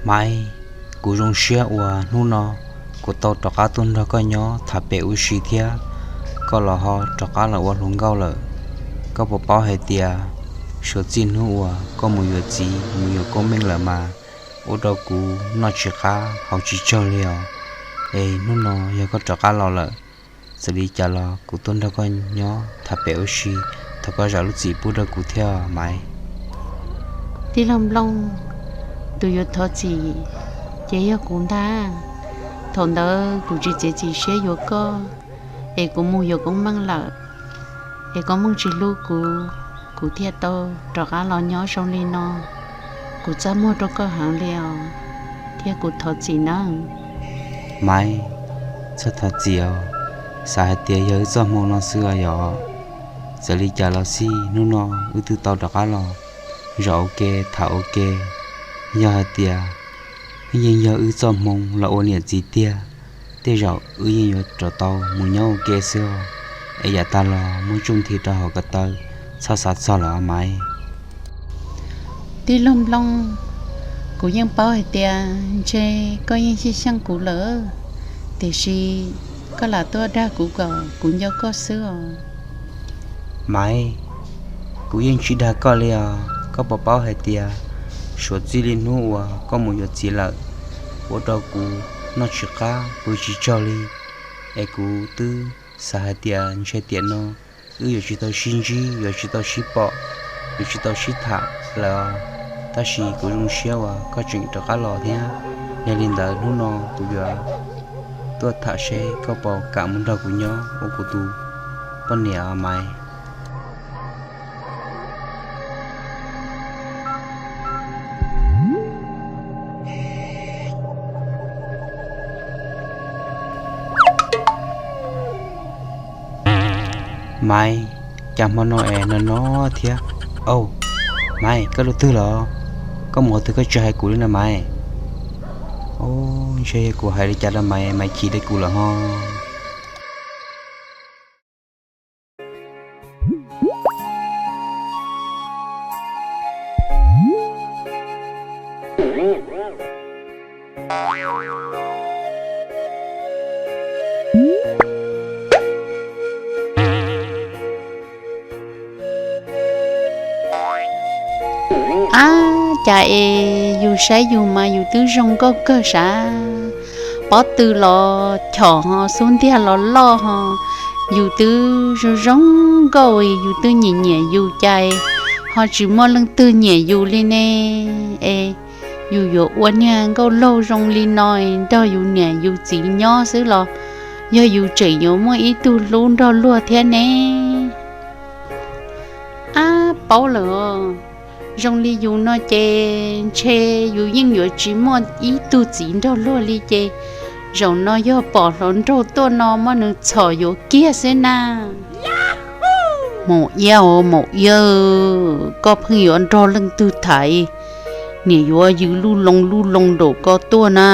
Maiv, kuv zoo siab uas hnub no kuv tau rov qab tuaj nrog koj nyob tham pem ua si thiab koj los ho rov qab los ua hluas nkauj lawm. Koj puas paub hais tias suav txij hnub uas koj mus yuav txiv mus yuav Koob Meej lawm mas ua rau kuv noj tsis qab haus tsis tsaug li os. Es hnub no yog koj rov qab los lawm, txawm li cas los kuv tuaj nrog koj nyob tham pem ua si, thov koj zam lub txim pub rau kuv thiab Maiv. Tij laug Nplooj, tus yuav thov txim ces yog kuv ntag. Thaum ntawd kuv tsis txiav txim siab yuav koj, es kuv mus yuav Koob Meej lawm, es Koob Meej tsis hlub kuv, kuv thiaj tau rov qab los nyob zoo li no. Kuv txaj muag rau koj heev li os, thiab kuv thov txim nawb. Maiv, txhob thov txim os, xav hais tias yog wb txoj hmoo no xwb os yog. Txawm li cas los xij hnub no wb twb tau rov qab los zaum ua ke tham ua ke. Yog hais tias yeej yog wb txoj hmoo los ua niam txiv tiag, tej zaum wb yeej yuav rov tau mus nyob ua ke xwb os. Es yav tag los muab tsuj nthi rau hauv ko taw, txhob xav txog lawm Maiv. Tij laug Nplooj, kuv yeej paub hais tias ntshe koj yeej xyeej xyeej kuv lawm, tiam sis koj lam tuaj dag kuv kom kuv nco koj xwb os. Maiv, kuv yeej tsis dag koj li os. Koj puas paub hais tias suav txij li hnub uas koj mus yuav txiv lawm, ua rau kuv noj tsis qab pw tsis tsaug li. Es kuv twb xav hais tias ntshe tiam no wb yuav tsis tau sib ntsib, yuav tsis tau sib pom, yuav tsis tau sib tham lawm os. Tab sis kuv zoo siab uas koj tseem rov qab los thiab. Yog li ntawd hnub no kuv yuav tuaj tham seb koj puas kam mus nrog kuv nyob ua kuv tus poj niam os Maiv. Maiv, cas hmo no es no no thiab. Au, Maiv, koj lub twg los? Koj mus qhov twg koj tsis hais kuv li na Maiv? Au, ntshe yog kuv hais li cas rau Maiv, Maiv chim rau kuv lawm ho. Ab, cas es yus saib yus mas yus twb zoo nkauj kawg sav. Pob tw los chom ho xub ntiag los loj ho, yus twb zoo zoo nkauj, yus twb nyiam nyiam yus cas ho tsis muaj leej twg nyiam yus li ne. Es yus yuav ua niag nkauj laug zoo li no nrog yus niam yus txiv nyob xwb los yog yus tseem yuav muaj ib tug hlub nrog luag thiab ne? Ab, paub lawm, zoo li yus no ces ntshe yus yeej yuav tsis muaj ib tug txiv nrog luag li ces zaum no yog pom hluas nraug tuaj no muab nws txhom yuav kiag xwb na. Maum Iab os, Maum Iab, koj pheej yuav nrog leej twg tham, niam yuav yws lub loo lub loo nraum ko tuaj na.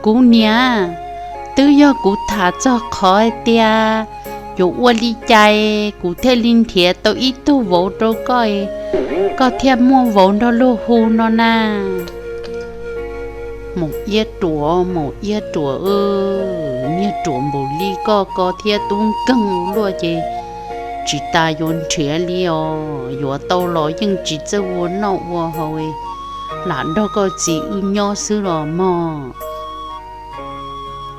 Kuv niam, twb yog kuv tham txog qhov hais tias yuav ua li cas kuv thiaj li nrhiav tau ib tug vauv rau koj, koj thiaj muaj vauv nrog luag hu no na. Maum Iab Ruam, Maum Iab Ruam, niag ruam npaum li koj ko thiab tub nkeeg luaj ces tsis tas yuav nrhiav li os. Yuav tau los yeej tsis txawj ua noj ua haus, lam nrog koj txiv wb nyob xwb los mog.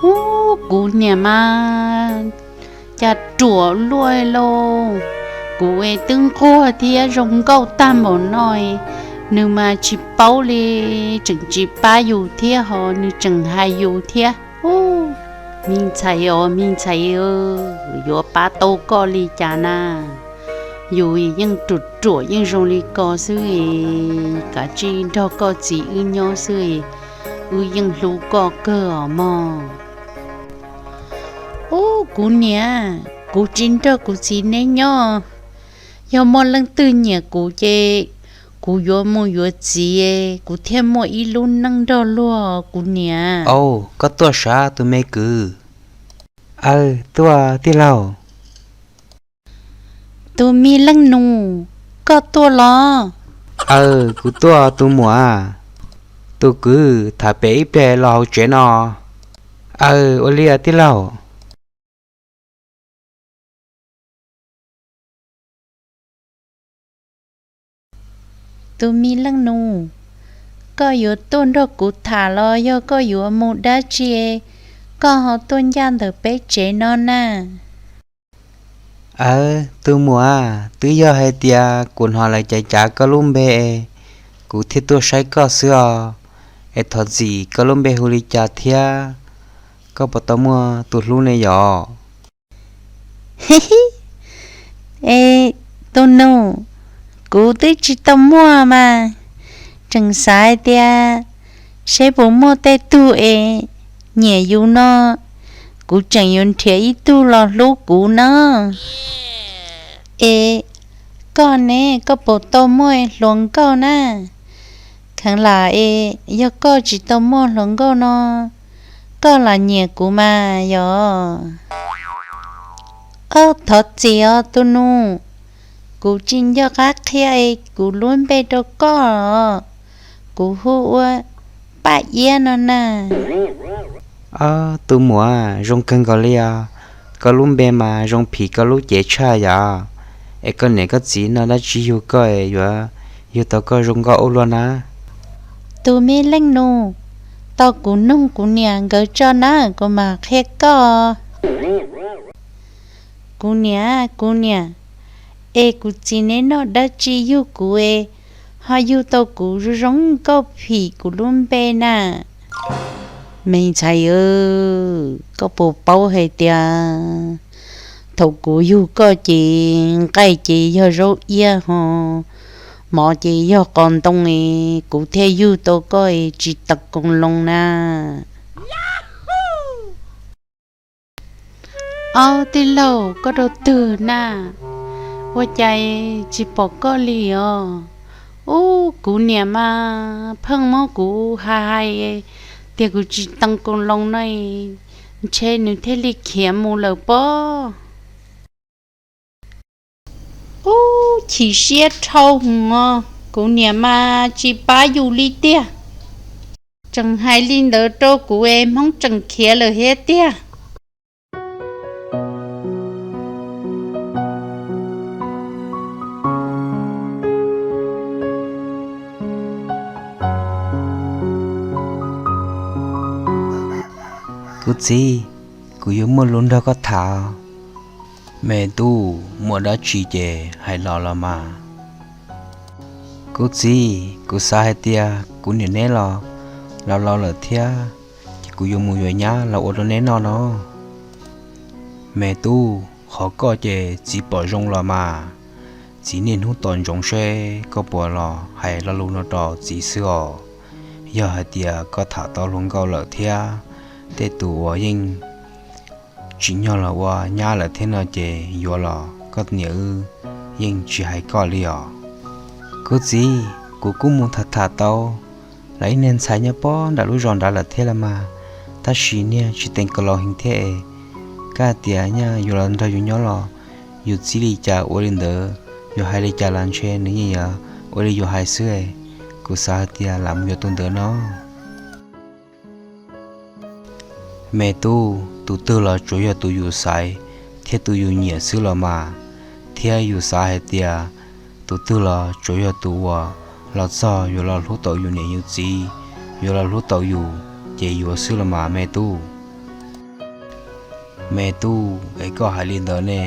Ub, kuv niam mas cas ruam luaj lauj. Kuv twb nquag thiab zoo nkauj tag npaum no, nws mas tsis paub li, tseem tsis pab yus thiab ho nws tseem hais yus thiab. Ub, me ntxhais os, me ntxhais, yuav pab tau koj li cas na? Yus yeej ruam ruam yeej zoo li ko xwb, kav tsij nrog koj txiv wb nyob xwb, wb yeej hlub koj kawg os mog. Ub, kuv niam, kuv tsis nrog kuv txiv neb nyob. Yog muaj leej twg nyiam kuv ces kuv yuav mus yuav txiv, kuv thiaj muaj ib lub neej nrog luag kuv niam. Au, koj tuaj sav tus me kwv? Aw, tuaj tij laug. Tus me leej nus, koj tuaj los? Aw, kuv tuaj tus muam. Tus kwv, tham pem ib pliag los hauv tsev no. Aw, ua li tij laug. Tus me leej nus, koj yuav tuaj nrog kuv tham los yog koj yuav mus dab tsi, koj ho tuaj ncaj ntawm peb tsev no na? Aw, tus muam, twb yog hais tias kuv hnov lawv cav cav koj lub npe, kuv thiaj tuaj saib koj xwb os. Es thov txim, koj lub npe hu li cas thiab? Koj puas tau muaj tus hlub ne yom? Es tus nus, kuv twb tsis tau muaj mas, tseem xav hais tias seb puas muaj tej tug es nyiam yus no, kuv tseem yuav nrhiav ib tug los hlub kuv no. Es koj ne, koj puas tau muaj hluas nkauj na? Kheev lam es yog koj tsis tau muaj hluas nkauj no, koj lam nyiam kuv mas yom? Ob, thov txim os tus nus, kuv tsis nco qab qhia es kuv lub npe rau koj os. Kuv hu ua Paj Iab no na. Ob, tus muam, zoo kawg nkaus li os. Koj lub npe mas zoo phim koj lub cev tshaj yom. Es koj niam koj txiv no dab tsi yug koj es yuav yug tau koj zoo nkauj ua luaj na? Tus me leej nus, tau kuv nug kuv niam nkawd tso na, kuv mam qhia koj. Kuv niam, kuv niam, es kuv txiv neb noj dab tsi yug kuv es ho yug tau kuv zoo zoo nkauj phim kuv lub npe na? Me ntxhais, koj puas paub hais tias thaum kuv yug koj ces nqaij ces yog zaub iab ho mov ces yog qos ntoo es kuv thiaj yug tau koj es tsis tau koos loo na. Ob, tij laug, koj rau twg na? Ua cas tsis pom koj li os? Ub, kuv niam mas pheej muab kuv hais hais tias kuv tsis tau koos loo no, ntshe nws thiaj li khiav mus lawm pob. Ub, chim siab dhau hwv os, kuv niam mas tsis pab yus li tiag. Tseem hais li ntawd rau kuv es Hmoob tseem khiav lawm thiab tiag. Kuv txiv, kuv yuav muaj lus nrog koj tham. Me tub, muaj dab tsi ces hais los los mas. Kuv txiv, kuv xav hais tias kuv niam neb los laus laus lawm thiab, ces kuv yuav mus yuav nyab los ua rau neb noj no. Me tub, qhov koj ces txiv pom zoo los mas. Txiv niaj hnub tos ntsoov seb koj puas los hais lo lus no rau txiv xwb os. Yog hais tias koj tham tau hluas nkauj lawm thiab tej tus uas yeej tsim nyog los ua nyab lawm thiab no ces yuav los koj niam wb yeej tsis hais koj li os. Kuv txiv, kuv kuj mus tham tham tau lawv ib niag ntxhais nyob pob nram lub zos nrad lawm thiab los mas, tab sis niag tsis teem kaus laus heev thiab es, koj hais tias nyaj yuav los nrog yus nyob los yus txib li cas ua li ntawd, yus hais li cas los ntshe nws yeej yuav ua li yus hais xwb es, kuv xav hais tias lam mus yuav tus ntawd no. Me tub, tus twg los tsuas yog tus yus xaiv thiab tus yus nyiam xwb los mas, thiab yus xav hais tias tus twg los tsuas yog tus uas los txog yuav los hlub tau yus niam yus txiv, yuav los hlub tau yus, ces yuav xwb los mas me tub. Me tub, es koj hais li ntawd ne,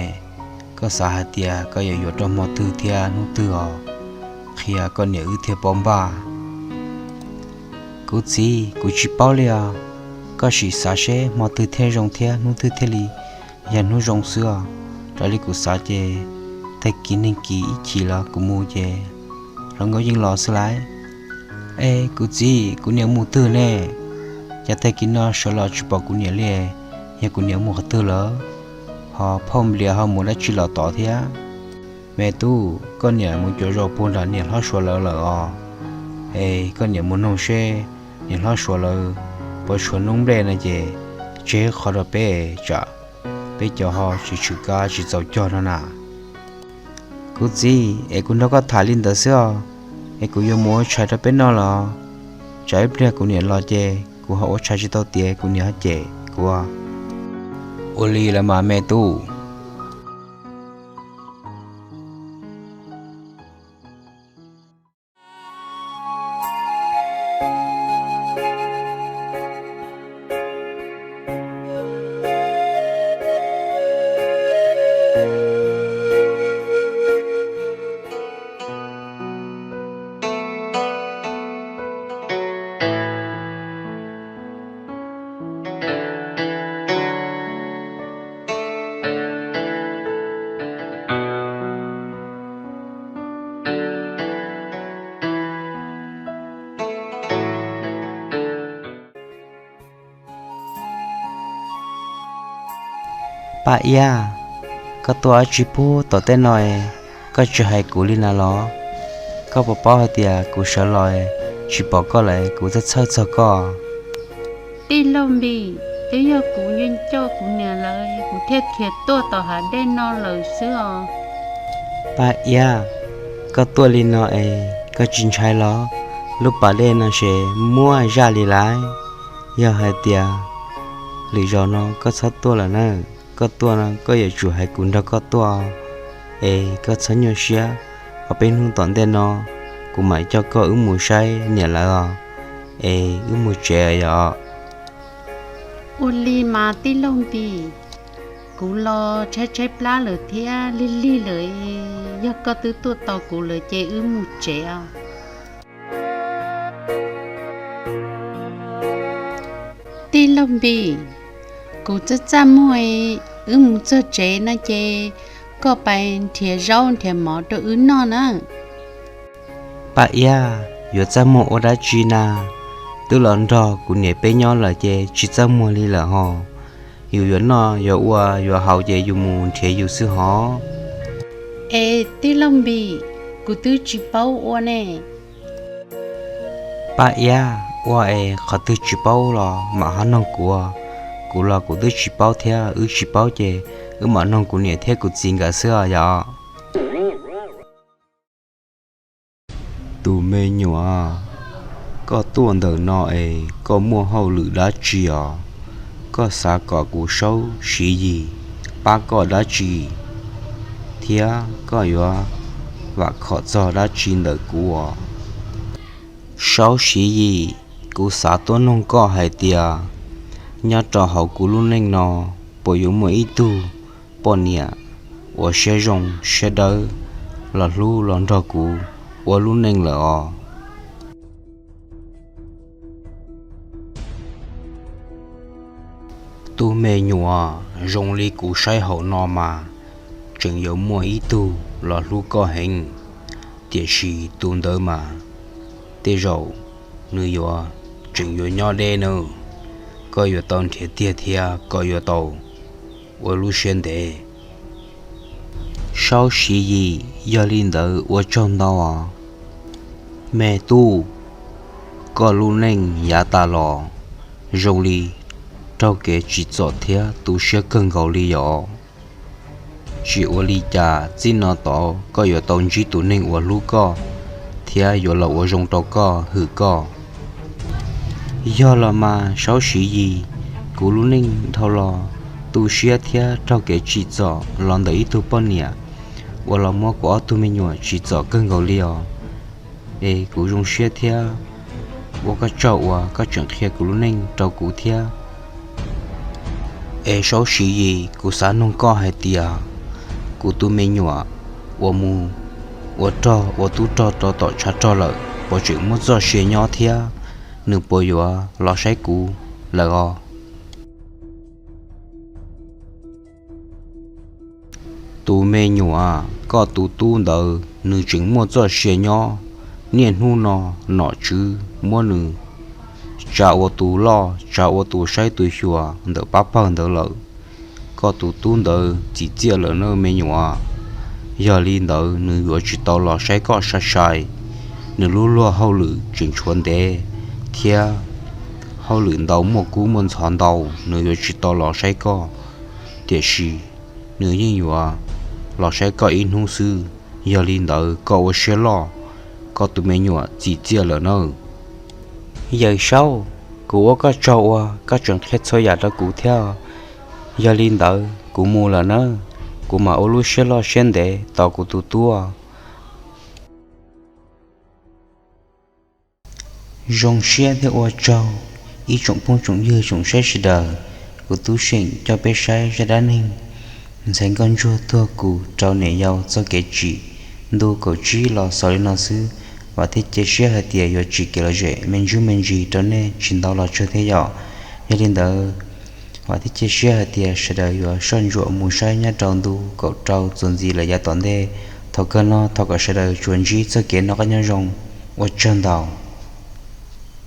koj xav hais tias koj yuav yuav rau hmo twg thiab hnub twg os? Qhia koj niam wb thiaj paub npaj. Kuv txiv, kuv tsis paub li os, koj sim xav seb hmo twg thiaj zoo thiab hnub twg thiaj li yog hnub zoo xwb os. Raws li kuv xav ces tag kis neeg kis ib chim los kuv mus ces hluas nkauj yeej los xwb lauj. Es kuv txiv, kuv niam mus twg ne? Cas tag kis no sawv los tsis pom kuv niam li, yog kuv niam mus qhov twg lawm? Ho phauj Nplias ho mus dab tsi los tod thiab? Me tub, koj niam mus cuav zos puag nram niam hlob Suav lawv lawm os. Es koj niam mus noog seb niam hlob Suav lawv puas tshuav noob nplej no ces tseg qhov rau peb tsam peb cov ho tsis tshwm kab tsis txaus cog no na. Kuv txiv, es kuv nrog koj tham li ntawd xwb os. es kuv yuav mus ua tshais rau peb noj los? Tsam ib pliag kuv niam los ces kuv ho ua tshais tsis tau tiav, kuv niam ho cem kuv. Ua li los mas me tub. Paj Iab, koj tuaj dab tsi pub tom tej no, koj tsis hais kuv li na los? Koj puas paub hais tias kuv sawv los tsis pom koj lawm kuv txhawj txhawj txog koj? Tij laug Npis, twb yog kuv nco nco kuv niam lawm kuv thiaj khiav tuaj tom hav dej no lawm xwb os. Paj Iab, koj tuaj li no es koj tsis ntshai los? Lub pas dej no ces muaj zaj li lawm. Yog hais tias lwm zaus no koj txhob tuaj lawm na, koj tuaj no koj yuav tsum hais kuv nrog koj tuaj, es koj txhob nyuaj siab, ob peb hnub tom ntej no kuv mam coj koj wb mus saib niam lawv os, es wb mus tsev yom. Ua li mas tij laug Npis, kuv los tshaib tshaib plab lawm thiab lig lig lawm, yog koj twb tuaj tos kuv lawm ces wb mus tsev os. Tij laug Npis, kuv txaj txaj muag, wb mus txog tsev no ces koj pais nrhiav zaub nrhiav mov rau wb noj na. Paj Iab, yuav txaj muag ua dab tsi na? Twb los nrog kuv niam peb nyob lawm ces tsis txaj muag li lawm hos. Yus yuav noj yuav ua yuav haus ces yus mus nrhiav yus xwb hos. Es tij laug Npis, kuv twb tsis paub ua ne. Paj Iab, ua es qhov twg tsis paub los mam ho noog kuv. Kuv los kuv twb tsis paub thiab, wb tsis paub ces wb mam noog kuv niam thiab kuv txiv nkawd xwb os yom. Tus me nyuam, koj tuaj ntawm no es koj muaj hauj lwm dab tsi os? Koj xav kom kuv Saub Siv Yis pab koj dab tsi, thiab koj yuav vam khom txog dab tsi ntawm kuv os? Saub Siv Yis, kuv xav tuaj noog koj hais tias, nyob rau hauv kuv lub neej no, puas yuav muaj ib tug poj niam uas siab zoo siab dawb los hlub los nrog kuv ua lub neej lawm os? Tus me nyuam, zoo li kuv saib hauv no mas tseem yuav muaj ib tug los hlub koj heev, tiam sis tus ntawd mas tej zaum nws yuav tseem yuav nyob deb nawb. Koj yuav tau nrhiav tiag thiab koj yuav tau ua lub siab ntev. Saub Siv Yis, yog li ntawd ua tsaug ntau os. Me tub, koj lub neej yav tas los zoo li raug kev tsim txom thiab tu siab kawg nkaus li yom. Tsis ua li cas, txij no tod koj yuav tau ntsib tus neeg uas hlub koj thiab yuav los ua zoo rau koj, hwm koj. Yog los mas Saub Siv Yis, kuv lub neej dhau los tu siab thiab raug kev tsim txom los ntawm ib tug poj niam uas los muab kuv ob tug me nyuam tsim txom kawg nkaus li os. Es kuv zoo siab thiab ua koj tsaug uas koj tseem qhia kuv lub neej rau kuv thiab. Es Saub Siv Yis, kuv xav noog koj hais tias, kuv tus me nyuam uas mus ua rog ua tub rog rau tom tshav rog lawm puas tseem muaj txoj sia nyob thiab nws puas yuav los saib kuv lawm os? Tus me nyuam, koj tus tub ntawd nws tseem muaj txoj sia nyob. Niaj hnub no nom tswv muab nws tsa ua tus loj tsa ua tus saib tus xyuas ntawm pab pawg ntawd lawm. Koj tus tub ntawd txim txiaj lawm na me nyuam. Yog li ntawd nws yuav tsis tau los saib koj sai sai. Nws lub luag hauj lwm tseem tshuav ntev thiab hauj lwm ntau muaj kub muaj ntxhov ntau, nws yuav tsis tau los saib koj. Tiam sis nws yeej yuav los saib koj ib hnub xwb. Yog li ntawd koj ua siab loj, koj tus me nyuam txim txiaj lawm nawb. Yawm saub, kuv ua koj tsaug uas koj tseem qhia txhua yam rau kuv thiab. Yog li ntawd kuv mus lawm nawb, kuv mam ua lub siab loj siab ntev tos kuv tus tub. Zoo siab thiab ua tsaug ib tsoom phooj tsoom ywg tsoom saib sawv daws. Kuv Tub Seem coj peb saib zaj dab neeg ntxhais nkauj ntsuag tuag kuv rau niam yau txoj kev tsim ntu kaum tsib los xaus li no xwb. Vam thiab cia siab hais tias yuav tsim kev lom zem me ntsuj me ntsis rau nej tsis ntau los tsawg thiab yom. Yog li ntawd, vam thiab cia siab hais tias sawv daws yuav soj ntsuam mus saib nyob rau ntu kaum rau txuas ntxiv lawm yav tom ntej. Thaum kawg no thov kom sawv daws tsuas ntsib txoj kev noj qab nyob zoo. Ua tsaug ntau.